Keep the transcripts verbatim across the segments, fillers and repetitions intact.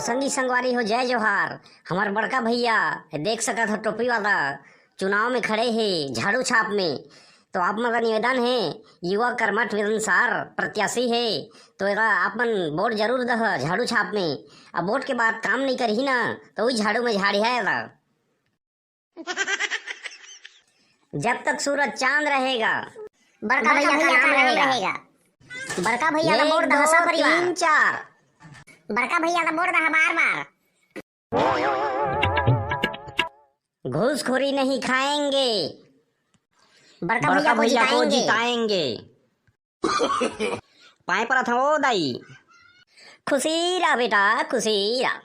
संगी संगवारी हो, जय जोहार। हमर बड़का भैया, देख सकत हो टोपी वाला, चुनाव में खड़े हे झाड़ू छाप में। तो आप मन ला निवेदन हे, युवा कर्मठ मिलनसार प्रत्याशी हे, तो एला आप मन वोट जरूर दह झाड़ू छाप में। अब वोट के बाद काम नहीं करही ना, तो वही झाड़ू में झाड़िहा एला। जब तक सूरज चांद रहेगा, बड़का भैया का नाम रहेगा। बड़का भैया ला वोट दहा, सब परिवार। तीन, चार। बड़का भैया ला वोट दहा बार बार। घूसखोरी नहीं खाएंगे। बड़का भैया को जिताएंगे। पाए परत हव ओ दाई। खुशी रह बेटा, खुशी रह।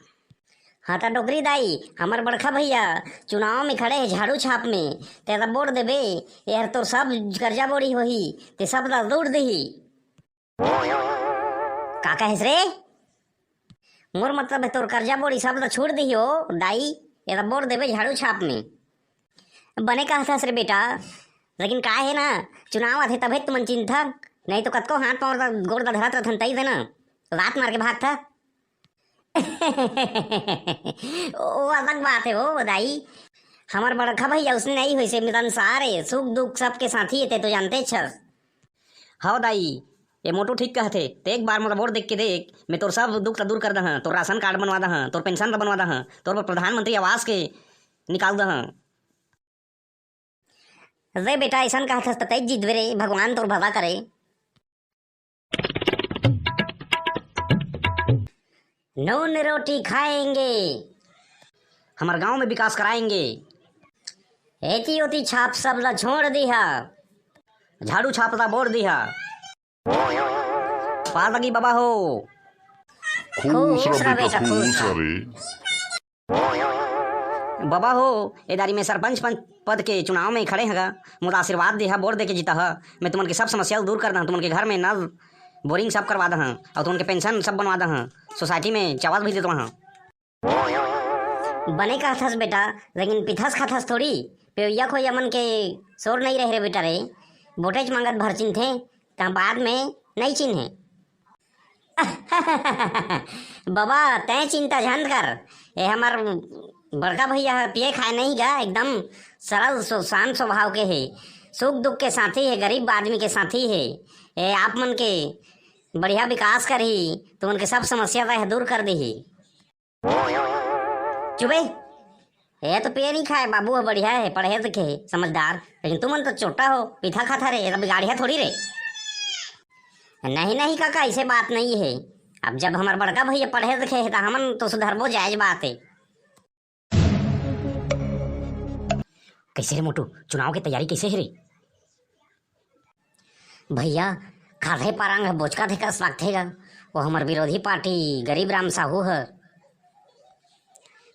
हाँ त डोकरी दाई, हमर बड़का भैया चुनाव में खड़े हे झाड़ू छाप में, तेला वोट देबे, एहर तोर सब कर्जा बोड़ी होही, ते सब ला दूर देही। का कहेस रे? मोर मतलब हे तोर कर्जा बोड़ी सब ला छोड़ दिही ओ दाई, एला वोट देबे झाड़ू छाप में। बने कहत हस रे बेटा, लेकिन का हे ना, चुनाव आथे तभे तुमन चिंता, नहीं तो कतको हाथ पाँव ला गोड़ ला धरत रथन तई देना, लात मार के भागथा। ओ अलग बात हे ओ दाई, हमर बड़का भैया उसने नहीं होइसे मिलनसार हे, सुख दुख सबके साथी हे, ते तो जानते छस। हव दाई, ए मोटू ठीक कहथे। ते एक बार मोला वोट देख के देख, मैं तोर सब दुख ला दूर कर दहं, तोर राशन कार्ड बनवा दहं, तोर पेंशन ला बनवा दहं, तोर बर प्रधानमंत्री आवास के निकाल दहं। रे बेटा, अइसन कहथस त तै जीतबे रे, भगवान तोर भला करे। नून रोटी खाएंगे। हमर गांव में विकास कराएंगे। एती ओती छाप सब ला छोड़ दिहा। झाड़ू छाप ला बोर दिहा। पालगी बाबा हो। खुश रह बेटा, खुश रह। बाबा हो, ए दारी में सरपंच पंच पद के चुनाव में खड़े हगा, मोला आशीर्वाद देहा, वोट दे के जीता ह। मैं तुमन के सब समस्या दूर कर दहा, तुमन के घर में नल, बोरिंग सब करवा दहा, अउ तुमन के पेंशन सब बनवा दहा, सोसाइटी में चावल भी दे दहा। बने कहथस बेटा, लेकिन पिथस खाथस थोड़ी। पेवइया खोइया मन के सोर नइ रहे रे बेटा रे। बोटेच मंगत भर चिन्थे, त बाद में नइ चिन्हे। बबा, तैं चिंता झन कर। ए हमर बड़का भैया ह पिए खाए नइ गा, एकदम सरल सो-, शांत स्वभाव के हे। सुख दुख के साथी हे, गरीब आदमी के साथी हे। ए आप मन के बढ़िया विकास करही, तुमन के सब समस्या ला दूर कर दिही। चुप बे। ए तो पिए नहीं खाए, बाबू ह बढ़िया हे, पढ़े लिखे हे, समझदार, लेकिन तुमन तो चोटा हो, पीथा खाता रे, ए तो बिगाड़िया थोड़ी रे। नहीं, नहीं काका, ऐसे बात नहीं हे। अब जब हमर बड़का भैया पढ़े लिखे हे, त हमन तो सुधरबो, जायज बात हे। कैसे रे मोटू, चुनाव के तैयारी कैसे हे रे? भैया, खाल्हे पारांग ह बोचका थे कस लागथे गा। वो हमर विरोधी पार्टी गरीब राम साहू ह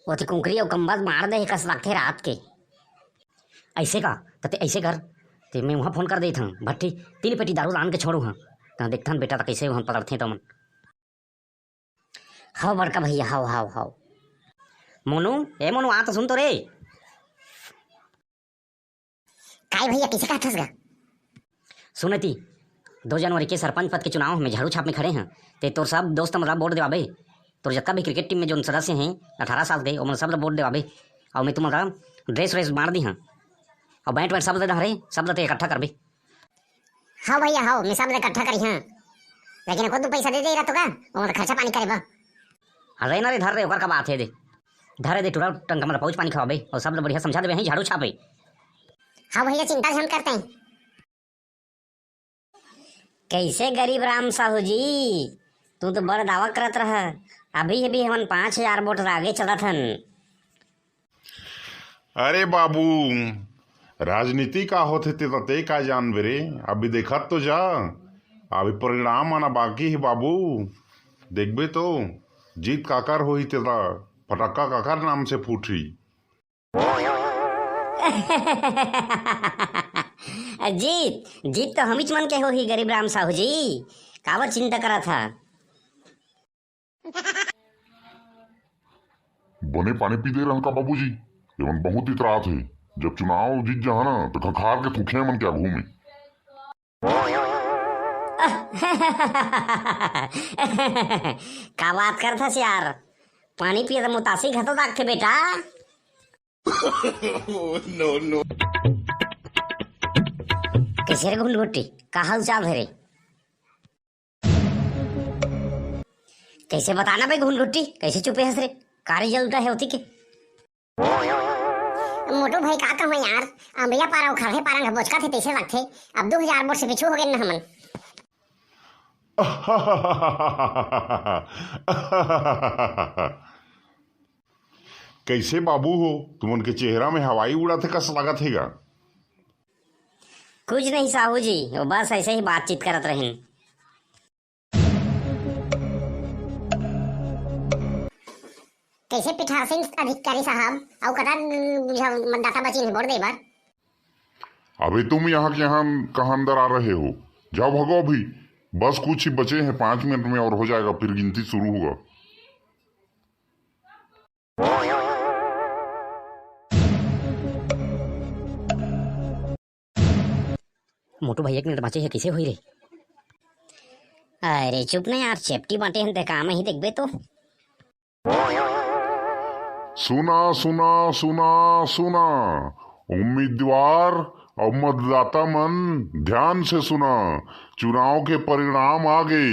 ओती कुंकरी अउ कंबल मार दे हे कस लागथे रात के। ऐसे का? त ते ऐसे कर, ते मैं वहाँ फोन कर देत हूँ, भट्टी तीन पेटी दारू लान के छोड़ू हाँ। त देखथन बेटा, त कैसे वहाँ पकड़थे तमन। हव बड़का भैया, हव, हव, हव। मोनू, ए मोनू, आ तो सुन तो रे। काय भैया, किसे कहत हस गा? सुन ती, दो जनवरी के सरपंच पद के चुनाव में झाड़ू छाप में खड़े हैं, ते तोर सब दोस्त मन ला वोट देवाबे। तोर जतका भी क्रिकेट टीम में जोन सदस्य हैं अठारह साल के, ओमन सब ला वोट देवाबे। अउ मैं तुमन ला ड्रेस व्रेस बांट दी हाँ, अउ बैट वैट सब ला डहरे, सब ला ते इकट्ठा करबे। हव भैया, हव, मैं सब ला इकट्ठा करी हाँ, लेकिन एको दू पैसा दे दे रहा तो का, ओमन खर्चा पानी करे बा। अरे ना रे, धर रे, ओकर का बात हे दे। धरे दे टूरा टंका, मतलब पाउच पानी खवाबे अउ सब ल बढ़िया समझा देबे, ही झाड़ू छापे। हाँ भैया, चिंता झन करते हैं। कैसे गरीब राम साहू जी, तू तो बड़ दावा करत रहा, अभी अभी हमन पाँच हजार वोट आगे चलत हन। अरे बाबू, राजनीति का होथे ते त ते का जानबे रे? अभी देखत तो जा, अभी परिणाम आना बाकी हे बाबू। देखबे तो, जीत काकर होही ते त, फटक्का काकर नाम से फूटही। जीत, जीत तो हमीच मन के होही गरीब राम साहू जी, काबर चिंता करत हा? बने पानी पी दे रहन का बाबूजी, एमन बहुत इतरात हे। जब चुनाव जीत जाहा ना, तो खंखार के थूखे मन के आगू में। का बात करथस यार? पानी पिए त मुतासी घतो लागथे बेटा। Oh, no, no। कैसे रे घुंडघुट्टी, का हाल चाल है रे? कैसे बताना बे घुंडघुट्टी, कैसे चुपे हस रे? का result है होती के? मोटू भाई, का कहूँ यार, अमरिया पारा अउ खरहे पारा ह बोचका थे तैसे लगथे। अब दू हजार वोट से पीछू हो गए न हमन। कैसे बाबू हो, तुमन के चेहरा में हवाई उड़ाथे कस लागत हे गा? कुछ नहीं साहू जी, वो बस ऐसे ही बातचीत करत रहिन। कैसे पीठासीन अधिकारी साहब, अउ कतक झन मतदाता बचिन हे वोट दे बर? अभी तुम यहाँ के यहाँ कहाँ अंदर आ रहे हो? जाओ, भागो अभी, बस कुछ ही बचे हैं, पाँच मिनट में और हो जाएगा, फिर गिनती शुरू होगा। मोटू भाई, एक मिनट बाँचे हे, कइसे होई रे? अरे चुप ना यार, चेपटी बाँटे हन ते काम ही देखबे तो। सुना, सुना, सुना, सुना, उम्मीदवार अउ मतदाता मन, ध्यान से सुना, चुनाव के परिणाम आ गे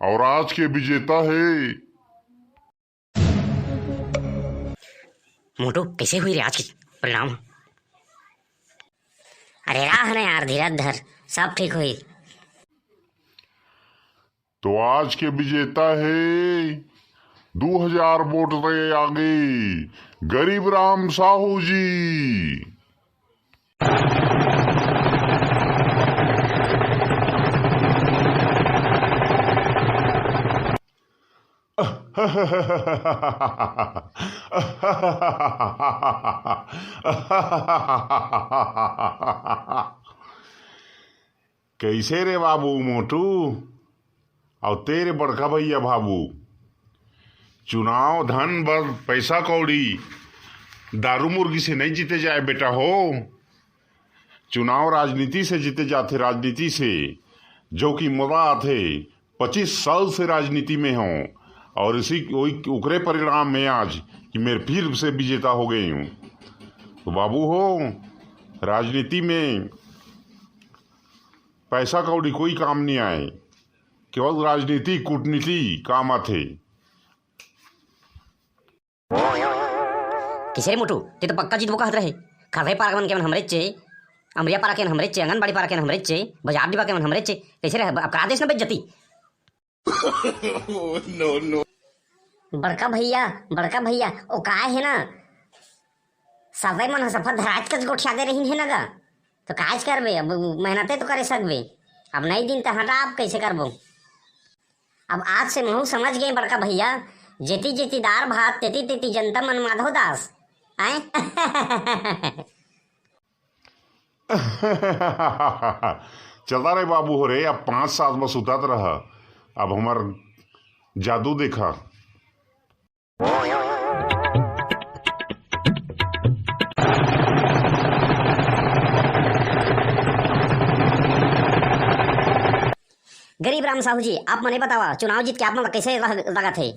अउ आज के विजेता हे। मोटू, कैसे हुई रे आज के परिणाम? अरे राह ना यार, धीरज धर, सब ठीक हुई। तो आज के विजेता हे दू हजार वोट से आगे गरीब राम साहू जी। कैसे रे बाबू मोटू, अउ तेरे बड़का भैया बाबू, चुनाव धन बल पैसा कौड़ी दारू मुर्गी से नहीं जीते जाए बेटा हो। चुनाव राजनीति से जीते जाथे, राजनीति से, जो कि मजा आथे। पच्चीस साल से राजनीति में हूँ और इसी वही ओकरे परिणाम में आज कि मेरे फिर से विजेता हो गई हूँ। तो बाबू हो, राजनीति में पैसा कौड़ी कोई काम नहीं आए, केवल राजनीति कूटनीति काम आथे। किसे रे मोटू, ते तो पक्का जीतबो कहत रहे। खरहे पारा के मन के मन हमरेच चे, अमरिया पारा के मन हमरेच चे, आंगनबाड़ी पारा के मन हमरेच चे, बाजार डिब्बा के मन हमरेच चे। कैसे रहे? अब करा देस ना बेइज्जती। Oh, no, no। बड़का भैया, बड़का भैया, ओ काय हे ना, सबै मन ह सफा धराज कस गोठिया दे रहिन हे ना गा। तो काज करबे, अब मेहनते तो करे सकबे। अब नहीं दिन त हटा, अब कैसे करबो? अब आज से महू समझ गए बड़का भैया, जेती जेती दार भात, तेती तेती जनता मन माधव दास। आए? चला रे बाबू हो रे, अब पाँच साल बस उतात रहा, अब हमार जादू देखा। गरीब राम साहू जी, आप मने बतावा, चुनाव जीत के आप मन ला कैसे लग-, लगत हे?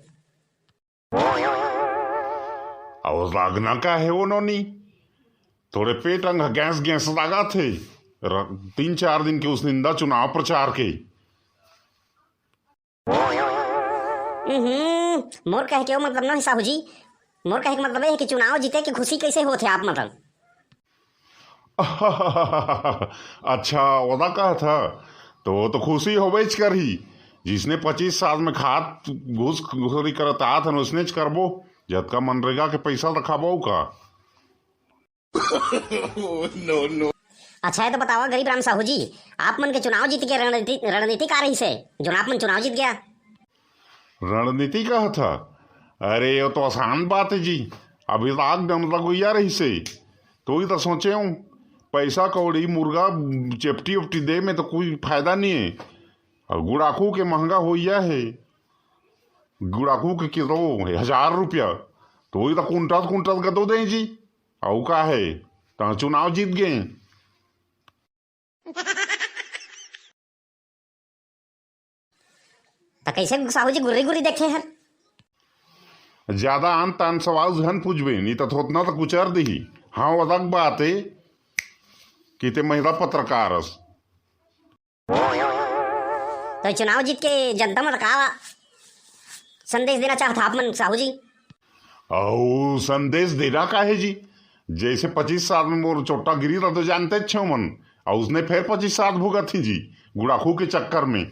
अउ लागना का हे वो नोनी? थोड़े पेट अंग गैस गैस लागत हे। र-, तीन चार दिन के उस निंदा चुनाव प्रचार के। हम्म, मोर कहे के वो मतलब ना हे साहू जी, मोर कहे के मतलब ये हे कि चुनाव जीते के खुशी कैसे होत हे आप मतलब? अच्छा, ओला कहत ह, तो वो तो खुशी होबेच करही। जिसने पच्चीस साल में खात घूस घुसरी करत आत हन, उसनेच करबो। जतका मनरेगा के पैसा रखाबो का? Oh, no, no। अच्छा, ये तो बतावा गरीब राम साहू जी, आप मन के चुनाव जीत के रणनीति, रणनीति का रहिस हे, जोन आप मन चुनाव जीत गया? रणनीति कहत ह? अरे, ये तो आसान बात हे जी। अभी लाग डम लगोइया रहिस हे। तो ही तो सोचे हूँ, पैसा कौड़ी, मुर्गा, चेपटी उपटी दे में तो कोई फायदा नहीं हे। अउ गुड़ाखू के महंगा होइया हे। गुड़ाखू के किलो हे हजार रुपया। तो ही तो कुंटल कुंटल गदो दे जी। अउ का हे, तहाँ चुनाव जीत गए। त कैसे साहू जी गुर्री गुर्री देखे हर? ज्यादा आन तान सवाल झन पूछबे, नी त थोतना त कुचर दिही। हाँ, अदक बात ए कि ते महिला पत्रकार अस। तो चुनाव जीत के जनता मन का संदेश देना चाहत आप मन, साहू जी? अउ संदेश देना का हे जी? जैसे पच्चीस साल में मोर चोट्टा गिरी रहा तो जानते छो मन, अउ उसने फिर पच्चीस साल भुगत ही जी, गुड़ाखू के चक्कर में।